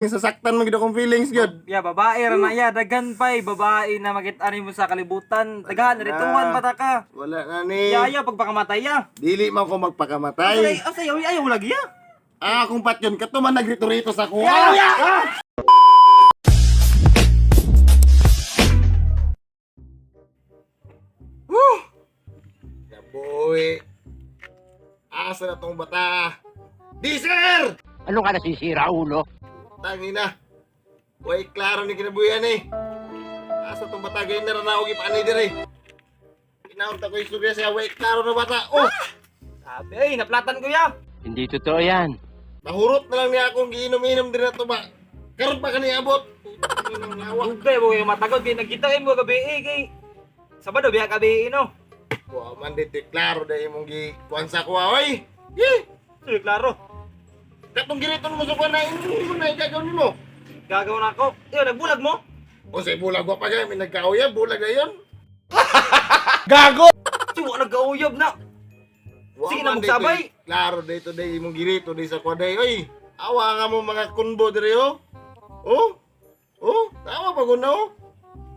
Sasaktan man gid akong feelings gyud. Ya, babae ra na ya, daghan pay babae na makit-an nimo sa kalibutan. Daghan rituan pa ta ka. Wala na ni. Ya, ayaw pagpakamatay ya. Dili man ko magpakamatay. Ay, asa ayaw, ayaw lagi ya. Ah, akong patyon kato man nagrito-rito sa kuha. Ya, Ah! Woo! Nabuhi. Asa na tong bata? Di sir! Ano ka nasisira, ulo? Tangina. Way klaro ni kinabuhian eh. Asa tong bata gayon na ranaw gipaanay dire. Inaunta ko istorya siya, way klaro na bata. Oh! Sabi, ay, naplatan ko ya. Hindi totoo yan. Nahurot na lang niya akong giinom-inom din na to ba. Karon pa kani abot. Putang ina, yawa. Dugay mo kay matagod kay nagkita mo gabi eh, kay Sabado biya gabi eh, no. Wa man dito klaro dahil imong gi kuan sa kuha oy. Ye, Sige, klaro. katong giriton mo sa kuha na imo mo na igagaw nimo. Gagaw na ako. Iyo, nagbulag mo. O say bulag wa pa gay may nagkauyab bulag ayon. Si wa nagkauyab na. Wa Sige na, man dito, magsabay. Klaro dito dahil imong girito dahil sa kuha dahil oy. Awa nga mo mga kunbo dire oh. Oh. Oh, tawa pa guna oh.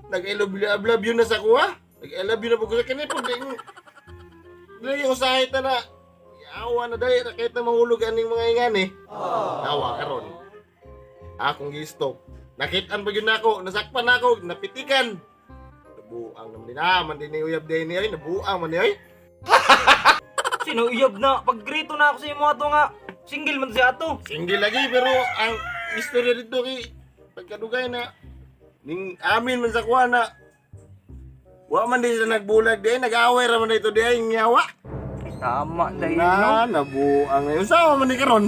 Nag-I love you, I love you na sa kuha. Nag-I love you na po ko sa kani po di dili yung usahay ta na. Awa na dahil kahit na mahulog aning mga ingan eh. Awa karon. Akong gi-stop. Nakitaan pa yun ako, nasakpan ako, napitikan. Nabuang naman din ah, man din ni uyab din ni oy, nabuang man ni oy. Sino uyab na? Paggrito na ako sa imo ato nga. Single man siya ato. Single lagi pero ang istorya dito kay pagkadugay na ning amin man sa kuha na wa man din sila nagbulag di nag-away ra man dito di ay nyawa Tama dahil no. na nabuang ngayon sa man ni karon,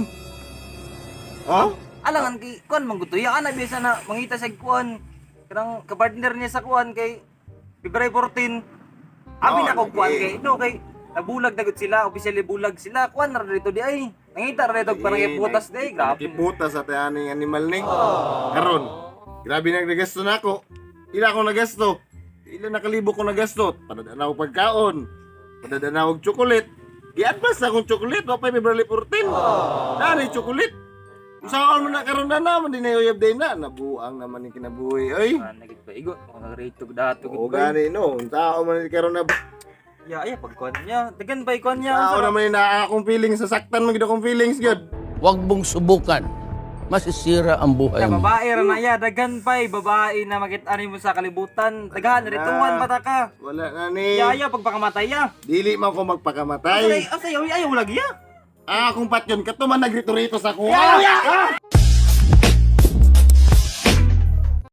oh. Alangan kay kuan man gusto ya ana bisa na mangita sa kuan. Kanang kapartner niya sa kuan kay February 14. Abi Oh, na ko kuan lagi. kay no kay nabulag na gud sila, officially bulag sila. Kuan ra dito di ay. Nangita ra dito parang iputas di ay. Grabe. Iputas sa tayaning animal ni karon. Grabe nagagasto na ako, ila akong nagasto, ila nakalibo ko nagasto, padadana og pagkaon, padadana og chocolate. Gi-advance na akong chocolate wa pa February 14 nani chocolate. Usaon mo na karon na naman din na uyab day na nabuang naman ni kinabuhi oy. Ah, nagit pa igo. Ako nagrito dato O gani no, unsaon man ni karon na? Ya ay pagkuan niya. Dagan ba kuan niya? Unsaon naman ni na akong feelings, sasaktan man gid akong feelings gyud. Huwag mong subukan. Masisira ang buhay Ya, mo. babae ra na ya, daghan pay babae na makit-an nimo sa kalibutan. Daghan rituan pa ta ka. Wala na ni. Ya ayaw pagpakamatay ya. Dili man ko magpakamatay. Asa ayaw, ayaw lagi ya. Ah, akong patyon kato man nagrito-rito sa kuha. Ya, Ah!